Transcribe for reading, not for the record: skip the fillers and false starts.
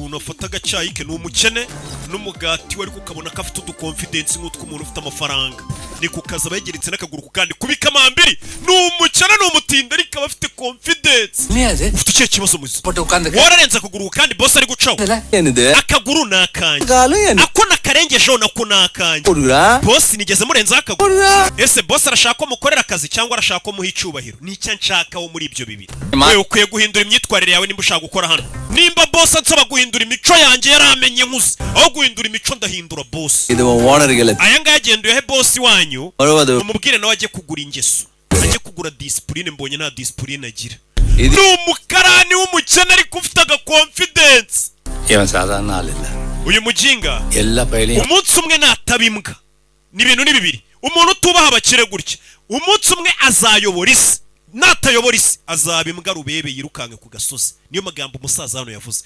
Ukuntu afata agacyayi ke, ni umukene n'umugati we, ariko ukabona ko afite uduconfidence nk'utw'umuntu ufite amafaranga. Ni ku kazi, aba yegeretse n'akaguru ku kandi kubikamambiri. Ni umukene, ni umutindi, ariko aba afite confidence. அது Ufite ikihe kibazo muzi? போட்டு உட்கார்ந்து Wararenze akaguru ku kandi boss ari gucaho. என்னது? Akaguru ni akanjye. காலும் என்ன Ako nakarengejeho nako ni akanjye. போடுறா. Boss nigeze murenzaho akaguru? Ese boss arashaka ko mukorera akazi cyangwa arashaka ko muha icyubahiro? Nicyo nshaka wo muri ibyo bibiri. We ukwiye guhindura imyitwarire yawe nimba ushaka gukora hano. Nimba boss ansaba guhindura imico yanjye yaramenye nkuze, aho guhindura imico ndahindura boss. இது உன் ஓனருக்கு Aya ngaya agenda uyahe boss wanyu, வருவது. Umubwire nawe ajye kugura ingeso, ajye kugura discipline. Mbonye nta discipline agira. Idi- Ni umukarani w'umukene ariko ufite agaconfidence. இவன் சாதாரண ஆள் இல்ல. Uyu mujinga, எல்லா பயலையும் umunsi umwe nataba imbwa, ni ibintu ni bibiri. Umuntu utubaha abakire gutya, umunsi umwe azayobora isi. Natayobora isi, azaba imbwa rubebe yirukanke ku gasozi. Niyo magambo umusaza hano yavuze.